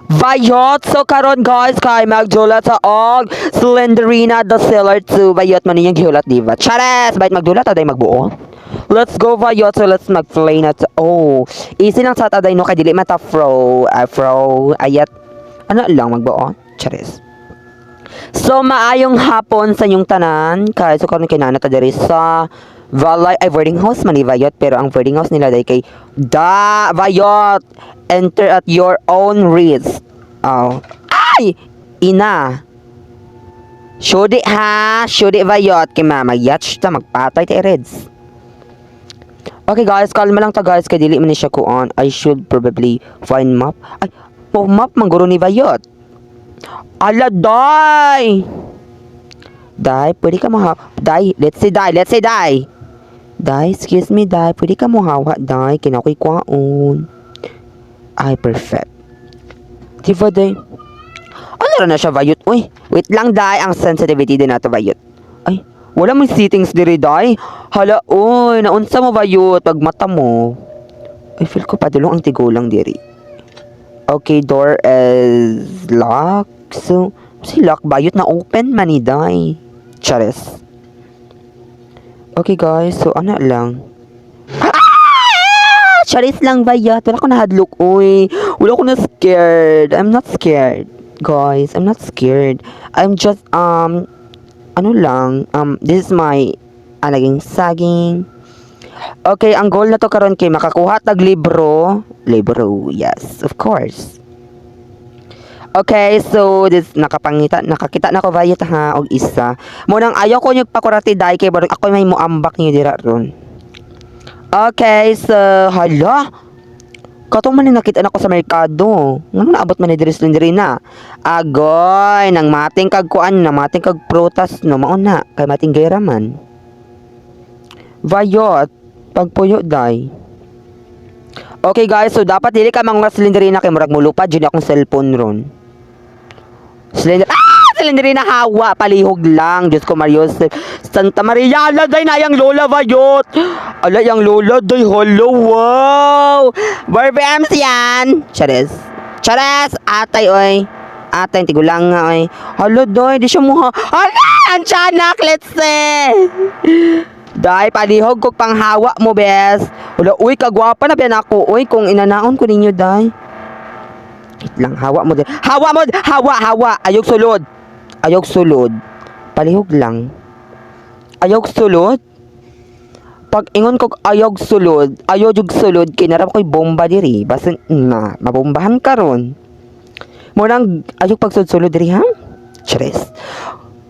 Bayot! So karon guys, kay magdulat sa og Slenderina the Seller 2. Bayot man ninyong gihulat, diba? Chares! Bayot magdulat, aday magbuo. Let's go, bayot. So let's mag-play na to. Oh, easy lang sa taday no, kay dili man ta fro, fro, ayat. Ano lang, magbuo? Chares. So maayong hapon sa inyong tanan. Kay so karon kay naa ta diri sa Balay ay boarding house man ni bayot, pero ang boarding house nila day kay da bayot, enter at your own risk. Oh. Ay! Ina. Shudi ha, shudi bayot kay mama yatch ta magpatay ta reds. Okay guys, kalma lang ta guys kay dili man ni siya kuan. I should probably find map. Ay, po map mangguro ni bayot. Ala, day! Day, pwede ka mo. Day, let's say day, let's say day. Day, excuse me, day. Pwede ka mo hawa, day. Kinakoy kwaon. Ay, perfect. Di ba, day? Ano ra na siya, bayot? Uy, wait lang, day. Ang sensitivity din nato, bayot. Ay, wala may settings diri, day. Hala, uy, naunsa mo, bayot? Pag mata mo. Ay, feel ko padulong ang tigulang diri. Okay, door is locked. So, si lock bayot na open man ni day. Chares. Okay guys, so ano lang. Ah! Charis lang bayot. Wala ko nahadlok, uy. Wala ko na scared. I'm not scared. Guys, I'm not scared. I'm just, ano lang, this is my, naging saging. Okay, ang goal na to karon kay makakuha tag libro. Libro, yes, of course. Okay, so this nakapangita nakakita na ko bayot ha og isa. Mo nang ayaw ko nyug pakurati dai kay barog ako may muambak niyo dira ron. Okay, so hala. Katong man ni nakita na ko sa merkado. Ngano naabot man ni diri Slenderina? Agoy, nang mating kag kuan, nang mating kag prutas no mao na kay mating gera man. Bayot, pagpuyo day. Okay guys, so dapat dili ka mga Slenderina kay murag mulupad jud akong cellphone ron. Slender Ah! Slenderina hawa, palihog lang. Diyos ko Mario Santa Maria, ala day na yang lola bayot. Ala yang lola day, hello, wow. Barbie Ems yan. Chares. Chares, atay oy. Atay tigulang nga oy. Hala day, di siya muha. Hala, ang tiyanak, let's say. Day, palihog kog panghawa mo, bes. Wala, uy, kagwapa na biyan ako. Uy, kung inanaon ko ninyo, day. Wait lang, hawa mo. Day. Hawa mo! Hawa, hawa! Ayog sulod. Ayog sulod. Palihog lang. Ayog sulod. Pag ingon kog ayog sulod, ayog jug sulod, kinaram ko'y bomba diri. Basta na, mabombahan ka ron. Mo nang ayog pagsud-sulod diri, ha? Charis.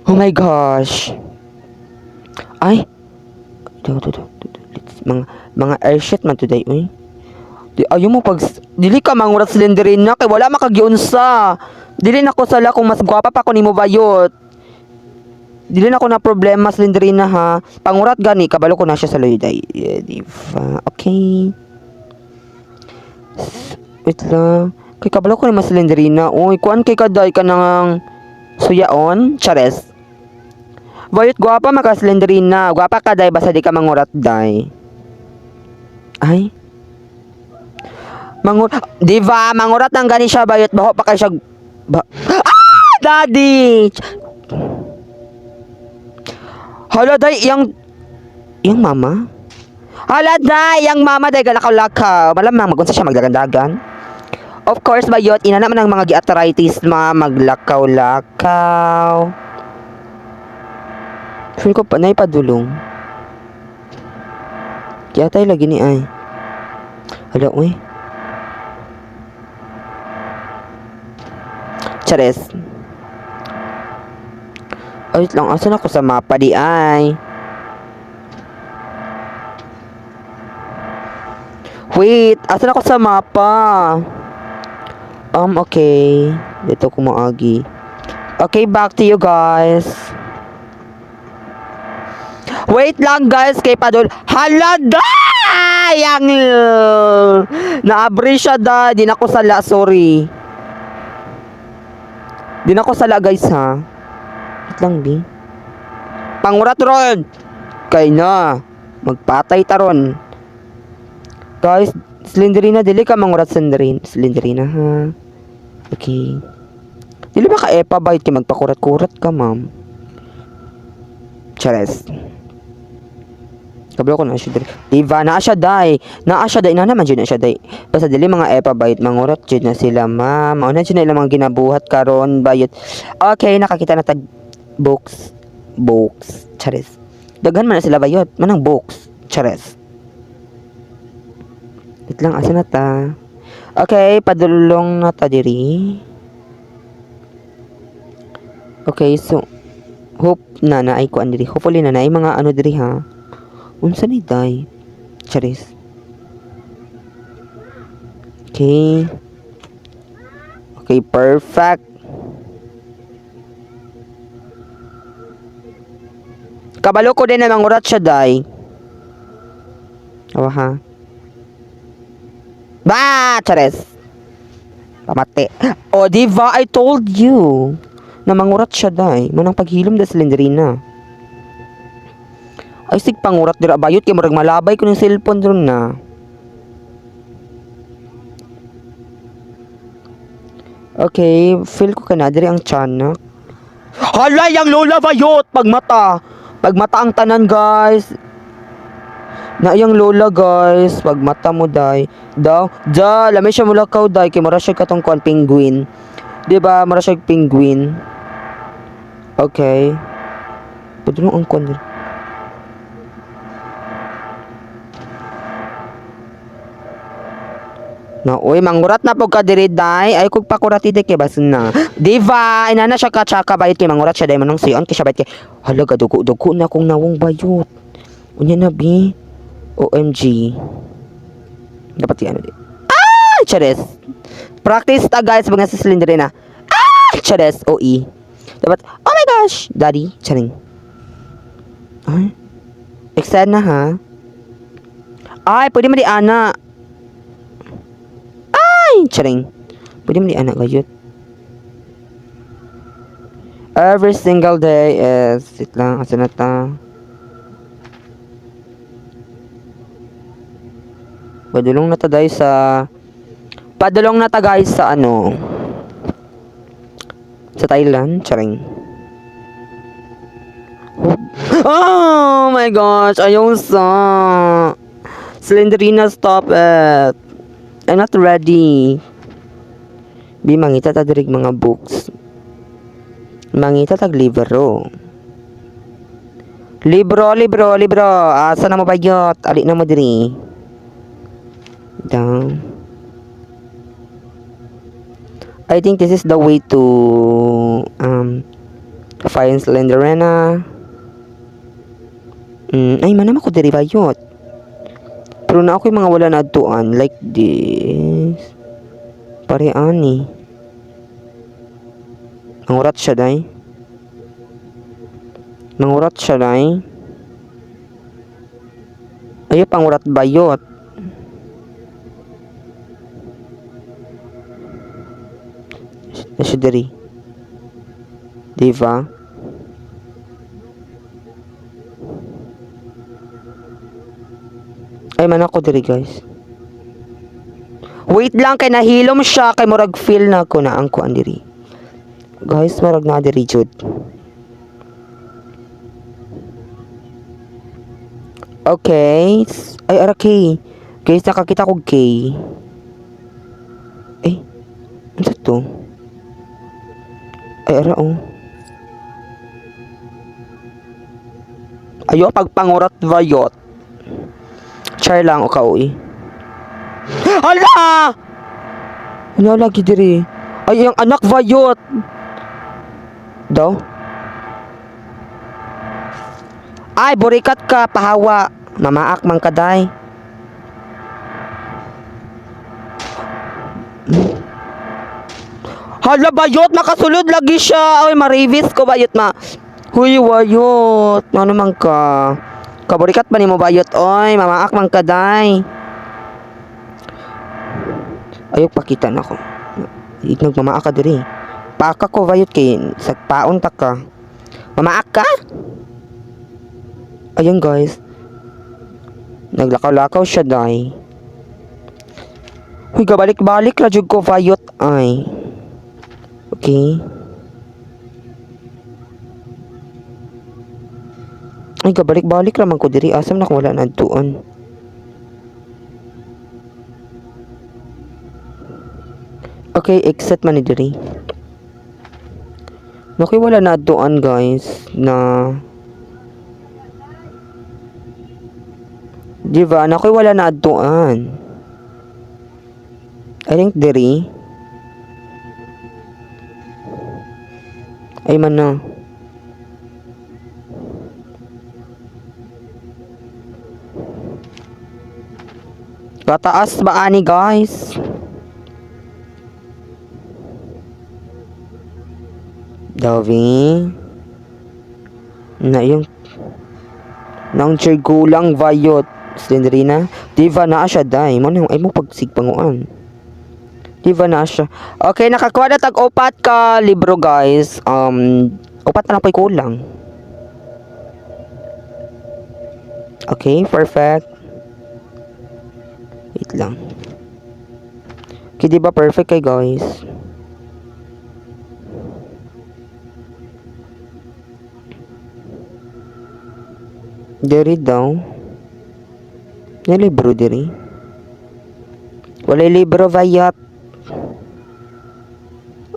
Oh my gosh. Ay, do, do, do, do, do. Let's, mga airshot man today, uy. Di ayo mo pag dili ka mangurat Slenderina kay wala makagiunsa. Dili na ko sala kung mas gwapa pa ko nimo bayot. Dili na ko na problema Slenderina ha. Pangurat gani kabalo ko na siya sa loyday. Eh, di ba? Okay. Wait lang. Kay kabalo ko ni mas Slenderina. Uy, kuan kay kaday ka nang suyaon, chares. Bayot gwapa maka Slenderina. Gwapa ka day basta di ka mangurat day. Ay. Mangur di ba mangurat nang gani siya bayot baho pa kay siya ba ah daddy. Hala day yang yang mama. Hala day yang mama day galakaw-lakaw. Malamang magunsa siya magdagan-dagan. Of course bayot ina naman ang mga gi-arthritis ma maglakaw-lakaw. Feel ko pa naipadulong. Kaya tayo lagi ni ay. Hala, uy. Chares. Ay, wait lang. Asan ako sa mapa di ay? Wait, asan ako sa mapa? Okay. Dito ko maagi. Okay, back to you guys. Wait lang guys, kay Padol. Hala da! Yang naabri siya da. Di na ko sala, sorry. Di na ko sala guys ha. Wait lang bi. Pangurat ron. Kay na. Magpatay taron. Guys, Slenderina dili ka mangurat Slenderina. Slenderina ha. Okay. Dili ba ka epa bayot kay magpakurat-kurat ka, ma'am? Chares. Kabalo ko na siya diri. Diba, naa siya day. Naa siya day. Na naman jud na siya day. Basta dili mga epa bayot mangurat jud na sila, ma'am. Mao na jud na ilang mga ginabuhat karon bayot. Okay, nakakita na tag books. Books. Chares. Daghan man na sila bayot. Manang books. Chares. Wait lang, asa na ta? Okay, padulong na ta diri. Okay, so hope na naay kuan diri. Hopefully na naay mga ano diri ha. Unsa ni day? Charis. Okay. Okay, perfect. Kabalo ko din na mangurat siya day. Oh ha. Ba, Charis. Pamati. O, di ba? I told you. Na mangurat siya day. Manang paghilom da Slenderina. Ay, sig pangurat dira bayot kay murag malabay ko ng cellphone dron na. Okay, feel ko ka na diri ang tiyanak. Hala, yang lola bayot! Pagmata! Pagmata ang tanan, guys. Na yung lola, guys. Pagmata mo, day. Daw, da, lami siya mulakaw, day. Kay mura siya katong kuan penguin. Di ba? Mura siya penguin. Okay. Pwede ang kuan diri. Na, uy, mangurat na po ka diri, day. Ay, kung pakurati di kay basin na. Diva, inana siya ka tsaka bayot kay mangurat siya day manong siyon kay siya bayot kay hala ga dugo-dugo na kong nawong bayot. Unya na bi. OMG. Dapat yan ano di. Ah, chares. Practice ta guys pag nasa Slenderina. Ah, chares. OE. Dapat, oh my gosh, daddy, charing. Ay. Excited na ha. Ay, pwede mo di ana. Ay, charing. Pwede mo di anak gayut. Every single day is, wait lang, asa na ta? Padulong na ta guys sa, padulong na ta guys sa ano, sa Thailand, charing. Oh my gosh, ayaw sa. Slenderina, stop it. I'm not ready. Bi, mangita ta diri mga books. Mangita tag libro. Libro, libro, libro. Asa na mo bayot? Ali na mo diri. Down. I think this is the way to find Slenderina. Ay, manama ko diri bayot. Pero na ako yung mga wala na adtuan like this. Pare ani. Mangurat siya day. Mangurat siya day. Ayo pangurat bayot. Na siya diri. Diba? Ay, man ako diri, guys. Wait lang kay nahilom siya kay murag feel na ako na ang kuan diri. Guys, murag na diri jud. Okay. Ay, ara kay. Guys, nakakita ko kay. Eh, ano to? Ay, ara oh. Ayo, pagpangurat vayot. Char lang o kauy. Hala! Ano lagi diri? Ay, ang anak vayot. Daw? Ay, burikat ka, pahawa. Mamaak man ka, day. Hala, bayot, nakasulod lagi siya. Ay, marivis ko, bayot, ma. Huy, bayot. Ano man ka? Kaburikat ba ni mo, bayot? Oy, mamaak man ka, day. Ayok, pakita na ko. Itnog, mamaak ka diri. Paka ko, bayot, kay sagpaon ta ka. Mamaak ka? Ayun, guys. Naglakaw-lakaw siya, day. Huy, gabalik-balik ra jud ko, bayot, ay. Okay. Ay, gabalik-balik raman ko diri. Asam na kung wala na adtuon. Okay, exit man ni diri. Okay, wala na adtuan, guys, na. Di ba? Nakoy wala na adtuan. I think diri. Ay man na. Kataas ba ani, guys? Davi. Na yung nang gulang vayot. Slenderina. Di ba naa siya day? Mo na ay mo pagsigpanguan. Di ba naa siya? Okay, nakakuha na tag upat ka libro, guys. Upat na lang po'y kulang. Okay, perfect. Wait lang. Okay, di ba perfect kay, guys? Diri daw. May libro diri. Walay libro, vayat.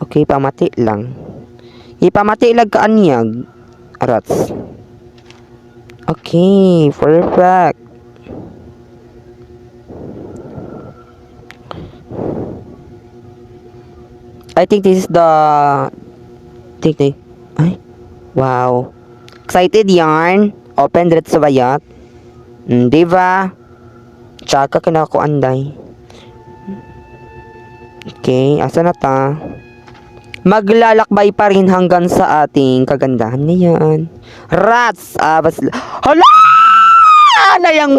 Okay, pamati lang. Ipamati lang ka anyag. Arats. Okay, perfect. I think this is the think think. Ay. Wow. Excited yarn. Open diretso bayat. Di ba? Tsaka kinako anday. Okay, asa na ta? Maglalakbay pa rin hanggang sa ating kagandahan ngayon. Rats! Ah, bas. Hala! Nayang.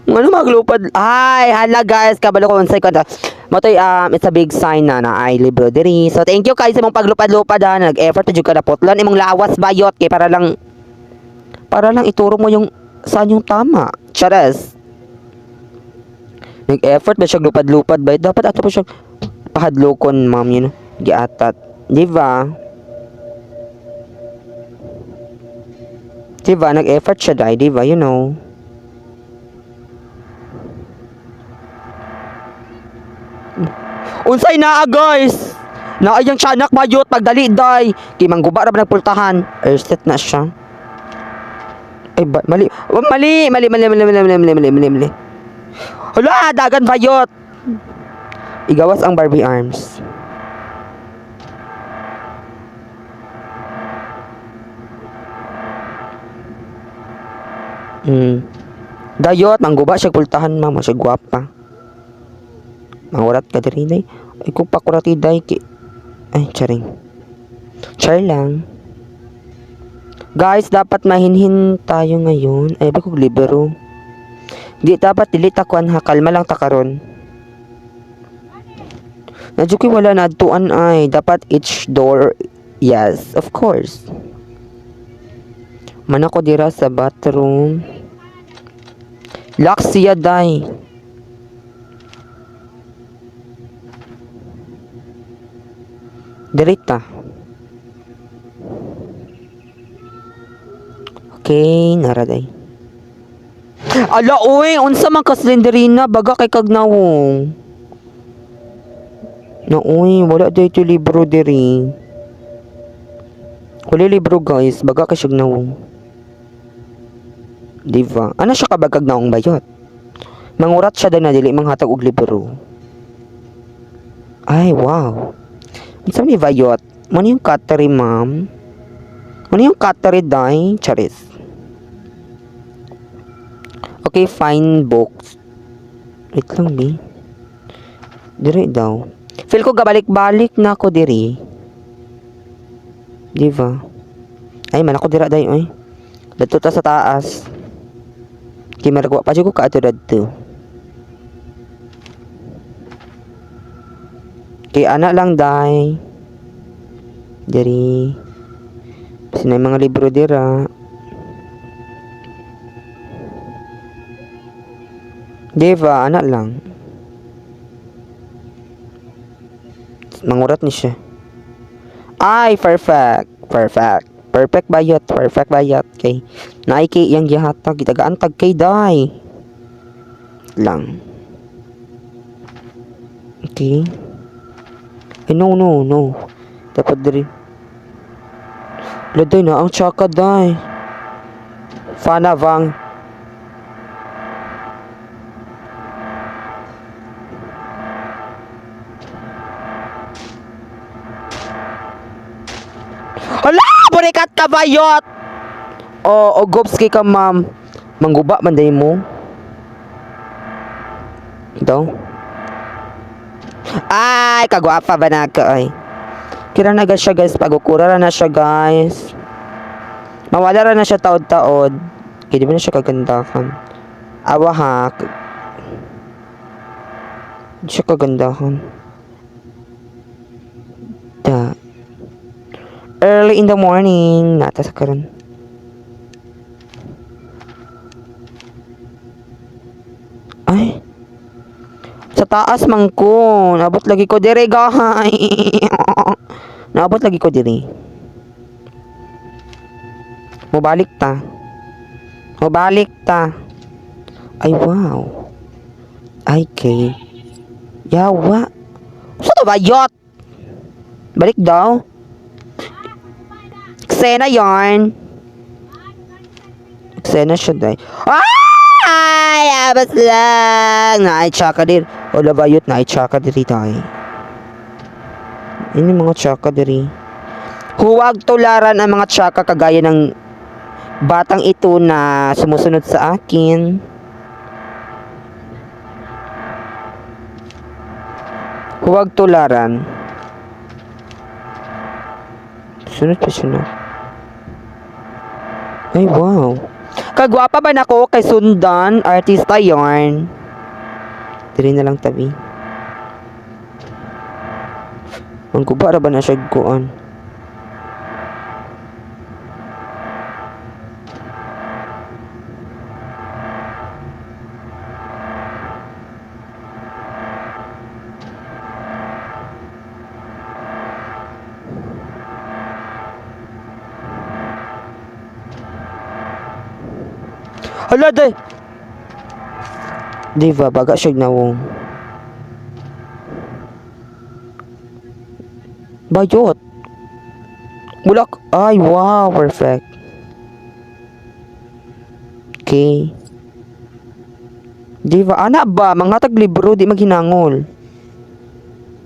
Ano maglupad? Ay, hala guys, kabalo ko unsay kwenta. Motoy it's a big sign na na ay libro diri. So thank you guys sa imong paglupad-lupad ha. Nag-effort jud ka na putlan imong lawas bayot kay para lang ituro mo yung saan yung tama. Charas. Nag-effort ba siya lupad-lupad ba? Dapat ato pa siya pahadlokon, ma'am, yun. Giatat. Di ba? Di ba? Nag-effort siya dahil, di ba? You know. Unsay naa, guys? Naa yung tiyanak bayot pagdali day. Kay mangguba ra ba nagpultahan. Erset na siya. Ay ba, mali. Oh, mali, mali, mali, mali, mali, mali, mali, mali, mali, mali. Hala, dagan bayot. Igawas ang Barbie arms. Dayot, mangguba siya pultahan, mama siya gwapa. Mangurat ka diri day. Ay kung pakurati day ki. Ay, charing. Char lang. Guys, dapat mahinhin tayo ngayon. Ay, ba kog libero. Di dapat dili takuan ha, kalma lang ta karon. Nadyo wala na adtuan ay dapat each door, yes, of course. Man ako dira sa bathroom. Lock siya day. Dirita. Okay, nara day. Ala uy, unsa man ka, Slenderina, baga kay kagnawong. Na uy, wala dito libro diri. Wala libro, guys, baga kay siyag nawong. Di ba? Ano siya ka bagag naong bayot? Mangurat siya na dili manghatag og libro. Ay, wow. Unsa ni bayot? Mo yung cutlery, ma'am? Ano yung cutlery, day? Charis. Okay, find books. Wait lang, bi. Dire daw. Feel ko gabalik-balik na ako diri. Di ba? Ay, man ako dira day, oy. Dadto ta sa taas. Kay maragwa pa jud ko kaadto dadto. Kay ana lang day. Diri. Sinay mga libro dira. Di ba? Ana lang. Mangurat ni siya. Ay, perfect. Perfect. Perfect bayot. Perfect bayot. Kay, naay kay iyang gihatag. Gitagaan tag kay day. Lang. Okay. Ay, no, no, no. Dapat diri. Laday na ang tsaka day. Fanavang. Hala! Burikat ka bayot! O, oh, gobski ka, ma'am. Mangguba man day mo. Ito. Ay, kagwapa ba na ka ay. Kira na ga siya guys, pagukura ra na siya guys. Mawala ra na siya taod-taod. Kaya di ba na siya kagandahan? Awa ha. Di siya kagandahan. Da. Early in the morning. Nata sa karon. Ay. Sa taas man ko. Naabot lagi ko dire, guys. Naabot lagi ko dire. Mubalik ta. Mubalik ta. Ay, wow. Ay, kay. Yawa. Sa to ba, yot? Balik daw. Eksena yarn. Eksena siya, day. Ay! Abas lang! Naay, tsaka dir. O, labayot, naay, tsaka diri, day. Ini mga tsaka diri. Huwag tularan ang mga tsaka kagaya ng batang ito na sumusunod sa akin. Huwag tularan. Sunod pa siya na. Ay, wow. Kagwapa ba nako kay Sundan? Artista yarn. Diri na lang tabi. Ang guba ra ba na siya kuan? Hala, day! Di ba, baga siya nawong. Bayot! Bulak! Ay, wow! Perfect. Okay. Di ba? Ana ba? Mga tag libro, di maghinangol.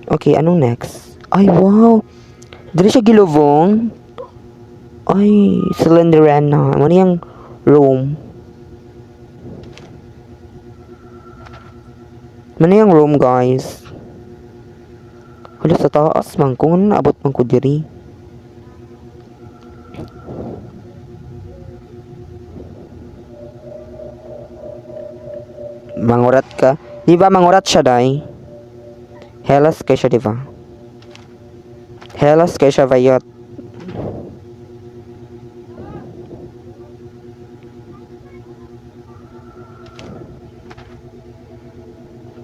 Okay, anong next? Ay, wow! Dili siya gilubong. Ay, Slenderina. Ano yung room? Ano yung room, guys? Hala, sa taas man. Kung ano naabot man ko diri. Mangurat ka. Di ba mangurat siya, day? Helas kay siya, di ba? Helas kay siya, bayot.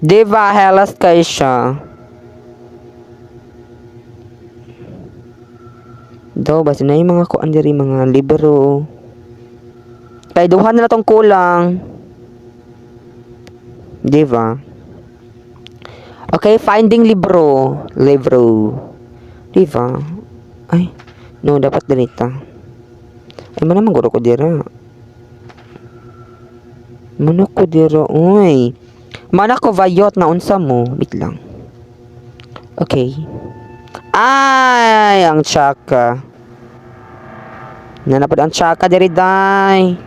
Di ba, helas kay siya? Daw, basta na yung mga kuan diri, mga libro. Kay duha na tong kulang. Di ba? Okay, finding libro. Libro. Di ba? Ay, no, dapat ganito. Ay, mana man guro ko dira. Mana ko dira, uy. Mana ko vayot na unsa mo. Wait lang. Okay. Ay, ang tsaka. Nanapad ang tsaka diri day.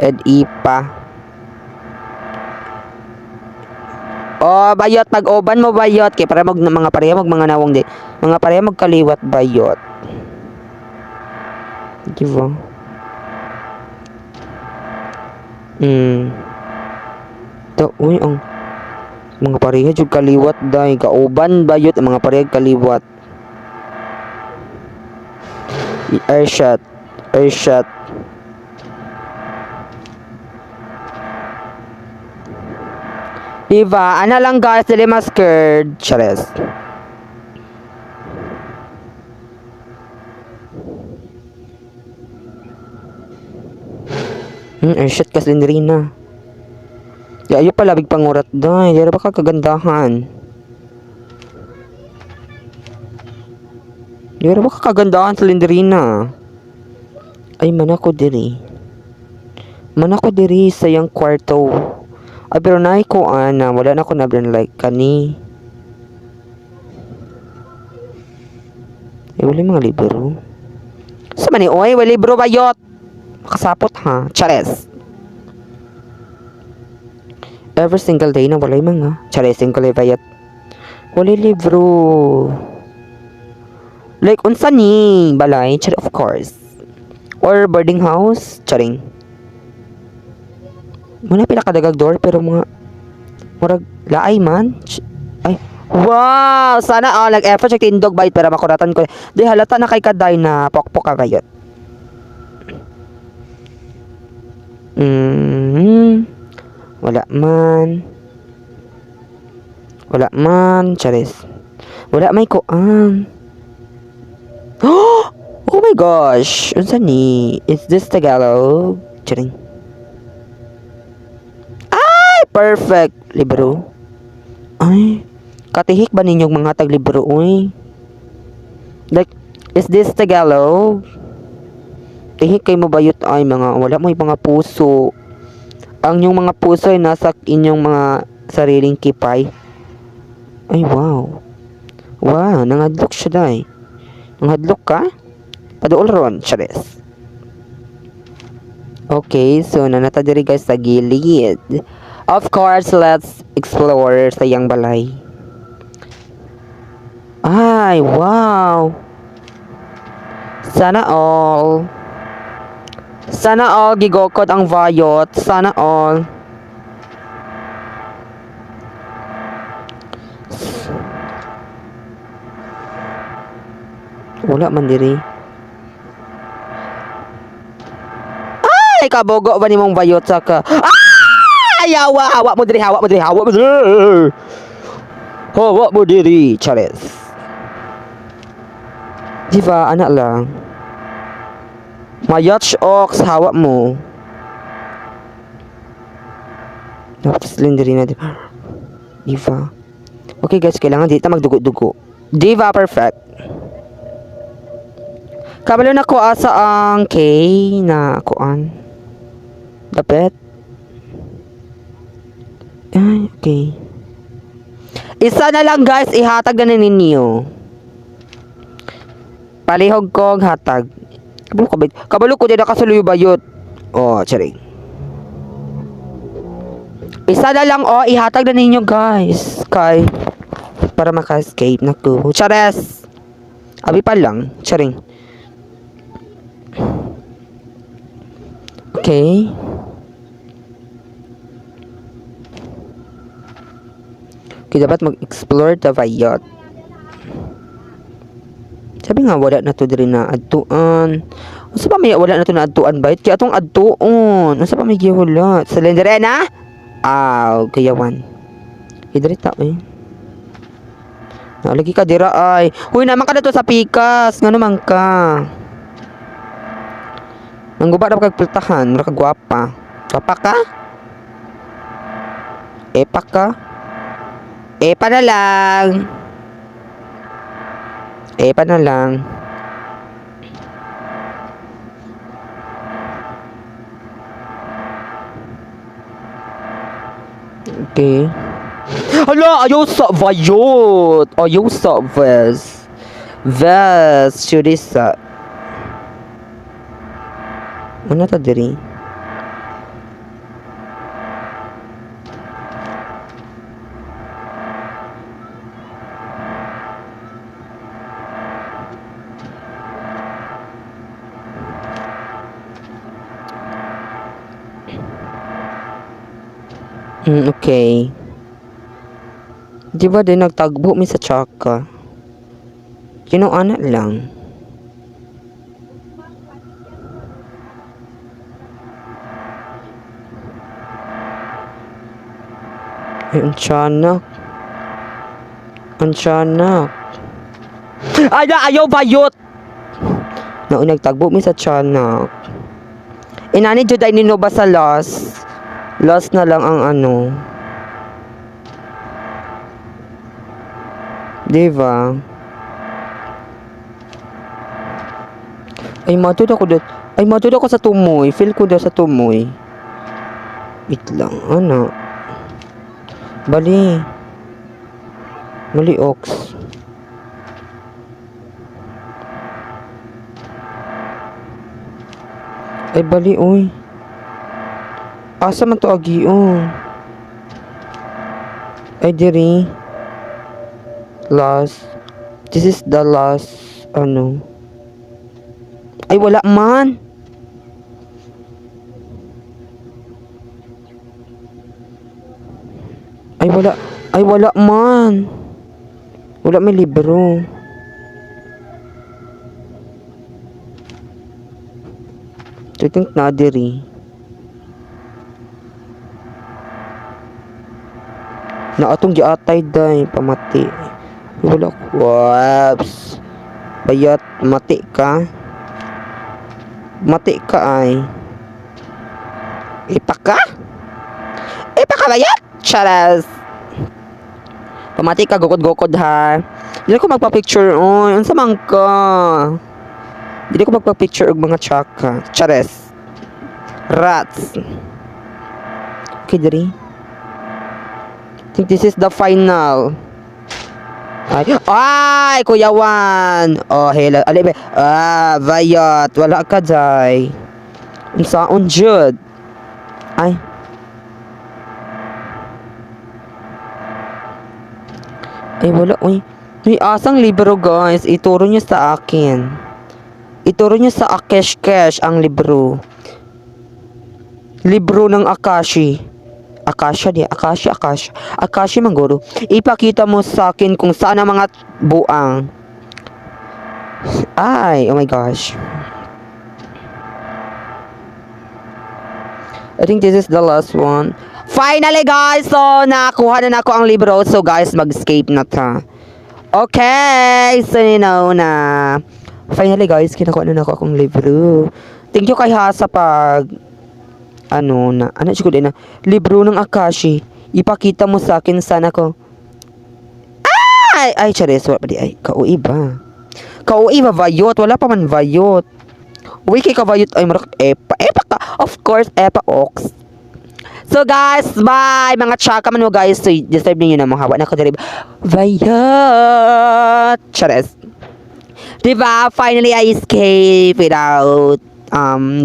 Ed ipa. Oh, bayot pag-uban mo bayot kay para mag mga pareha mag mga nawong di. Mga pareha magkaliwat bayot. Di ba? To, uy, ang mga pareha jud kaliwat day, kauban bayot ang mga pareha kaliwat. Airshot, airshot. Diba? Ana lang guys, dili mas scared. Chares. Ay shit ka Slenderina. Di ayo pala big pangurat day. Di ba ka kagandahan? Di ba ka kagandahan Slenderina? Ay man ako diri. Man ako diri sa iyang kwarto. Ay pero naay ko ana, wala na ko na like kani. Ay wala mga libro. Sa man ni oy, wala libro bayot. Makasapot ha. Chares. Every single day na walay mga. Chares single day bayot. Walay libro. Like unsa ni balay? Char of course. Or boarding house? Charing. Muna pila kadagag door pero mga murag laay man. Ay, wow! Sana all nag-effort siya tindog bite para makuratan ko. Di halata na kay kaday na pokpok ka bayot. Wala man. Wala man, charis. Wala may kuan. Oh my gosh! Unsa ni? Is this Tagalog? Charing. Ay! Perfect! Libro. Ay. Katihik ba ninyong mga taglibro, uy? Like, is this Tagalog? Tihik kay mo bayot ay mga wala mo mga puso. Ang inyong mga puso ay nasa inyong mga sariling kipay. Ay, wow. Wow, nangadlok siya day. Nangadlok ka? Paduol ron, charis. Okay, so nanata diri guys sa gilid. Of course, let's explore sa iyang balay. Ay, wow. Sana all. Sana all gigokod ang vayot. Sana all. Wala man diri. Ay, kabogo ba nimong bayot sa ka? Ah! Ayawa, hawa mo diri, hawa mo diri, hawa mo diri. Hawa mo diri, Charis. Di ba, anak lang. Mayatch ox, hawa mo. Dapat slender na, di ba? Di ba? Okay guys, kailangan dito magdugo-dugo. Di ba, perfect. Kabalo na ko asa ang K na kuan. Dapat. Ay, okay. Isa na lang guys, ihatag na ninyo. Palihog kong hatag. Kabalo ka ba? Kabalo ko di nakasuloy bayot. Oh, charing. Isa na lang oh, ihatag na ninyo guys. Kay para maka-escape na ko. Chares. Abi pa lang, charing. Okay. Okay, dapat mag-explore the bayot. Sabi nga, wala na to diri na adtuan. Unsa pa may wala na to na adtuan bayot? Kaya atong adtuon. Unsa pa may gihulat? Slenderina? Aw, kayawan. Diri ta eh. Nalagi ka dira ay. Huy, naman ka na to sa pikas. Ngano man ka? Nangguba na kag pultahan, mura ka gwapa. Gwapa ka? Epa ka? Epa na lang. Epa na lang. Okay. Hala, ayaw sa vayot. Ayaw sa ves. Ves, churisa. Ano ta diri? Okay. Di ba din nagtagbo mi sa tsaka? Kinuana lang. Ay, ang tiyanak. Ang tiyanak. Ay, ayaw bayot! Naun nagtagbo mi sa tiyanak. Inani jud ay nino ba sa lost? Lost na lang ang ano. Di ba? Ay, matod ako dot. Ay, matod ako sa tumoy. Feel ko daw sa tumoy. Wait lang, ano? Bali. Mali, ox. Ay, bali, uy. Asa man to agi, oh. Ay, diri. Last. This is the last, ano. Ay, wala man. Ay, wala. Ay, wala man. Wala may libro. I think na diri. Na atong giatay day pamati. Wala ko. Whoops. Bayat mati ka. Mati ka ay. Ipa ka? Ipa ka bayat? Charas. Pamati ka gukod-gukod ha. Dili ko magpa-picture oy. Unsa man ka? Dili ko magpa-picture og mga tsaka. Chares. Rats. Okay, diri. I think this is the final. Ay, ay, Kuya Juan. Oh, hello. Ali, be. Ah, bayot. Wala ka, jay. Unsaon jud? Ay. Ay, wala. Uy. Uy, asang libro, guys? Ituro niyo sa akin. Ituro niyo sa Akesh Kesh ang libro. Libro ng Akashi. Akasha di, Akasha, Akasha. Akashi Mangguro. Ipakita mo sa akin kung saan ang mga buang. Ay, oh my gosh. I think this is the last one. Finally, guys! So, nakuha na nako ang libro. So, guys, mag-escape na ta. Okay! So, you know na. Finally, guys, kinakuha na nako akong libro. Thank you kay ha sa pag ano na, ano siguro na, libro ng Akashi. Ipakita mo sa akin sana ko. Ay! Ay, charis, wala pa di. Ay, kauy ba? Kauy ba, bayot? Wala pa man bayot. Uy, kay kabayot. Ay, marak, epa. Epa ka. Of course, epa ox. So guys, bye! Mga tsaka man mo guys. So, deserve ninyo na mga hawa na kadarib. Bayot! Charis. Diba? Finally, I escape without,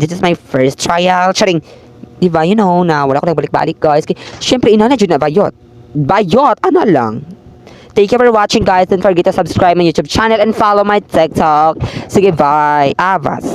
this is my first trial. Charing. Diba? You know na wala ko nagbalik-balik, guys. Kay, syempre, ina na dyan na bayot. Bayot! Ano lang? Thank you for watching, guys. Don't forget to subscribe my YouTube channel and follow my TikTok. Sige, bye. Avas.